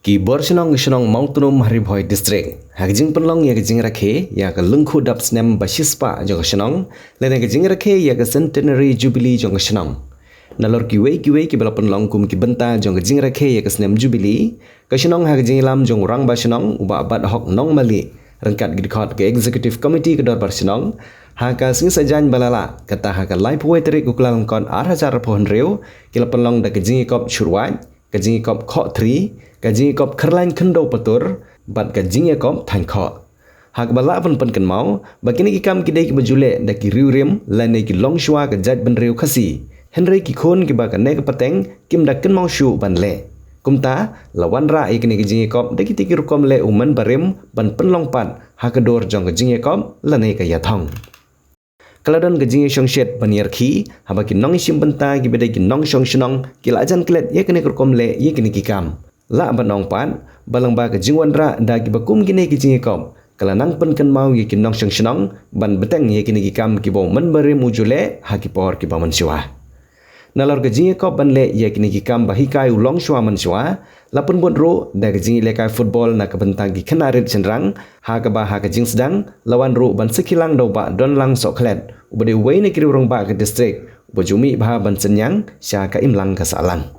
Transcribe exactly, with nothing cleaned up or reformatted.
Ki bor shnong ka shnong Mawtnum ha Ri Bhoi District ha ka jingpynlong ïa ka jingrakhe ïa ka lyngkhuh dap snem ba shispah jong ka shnong, lane ka jingrakhe ïa ka Centenary Jubilee jong ka shnong. Nalor kiwei kiwei kiba la pynlong kum ki bynta jong ka jingrakhe ïa ka snem Jubilee, ka shnong ha ka jingïalam jong u Rangbah Shnong u Bah Badhok Nongmali ryngkat ki dkhot ka Executive Committee ka Dorbar Shnong, ha ka sngi Saitjaiñ ba la leit kata ha ka laiphew wei tarik u Kyllalyngkot ar hajar arphew hynriew, ki la pynlong da ka jingïakop Shurwait, ka jingïakop Khohthri, ka jingïakop Kyrlaiñ Khyndew Patur bad ka jingïakop Thaiñ Khoh. Ha kaba lah ban pynkynmaw ba kine ki kam ki dei kiba ju leh da ki riewrim lane ki longshuwa ka jaitbynriew Khasi, hynrei ki khun kiba kane ka pateng kim da kynmaw shuh ban leh. Kumta la wanrah ïa kine ki jingïakop da kitei ki rukom leh u mynbarim ban pynlong pat ha ka dur jong ka jingïakop lane ka ïathong. Ka la don ka jingïashongshit ban ïarkhie haba ki nongïashim bynta kiba dei ki nongshong shnong ki la jan klet ïa kine ki rukom leh ïa kine ki kam. Lah ban ong pat ba lyngba ka jingwanrah da kiba kum kine ki jingïakop, ka la nang pynkynmaw ïa ki nongshong shnong ban bteng ïa kine ki kam kiba u mynbarim u ju leh ha ki por kiba mynshuwa. Nalor ka jingïakop ban leh ïa kine ki kam ba hikai u longshuwa mynshuwa, la pynbud ruh da ka jingïalehkai football na ka bynta ki khynnah rit shynrang, ha kaba ha ka jingsdang la wan ruh ban sakhi lang da u Bah Donlang Sohkhlet, uba dei uwei na ki riew rangbah ka district, uba ju mih bha ban synñiang sha ka imlang ka sahlang.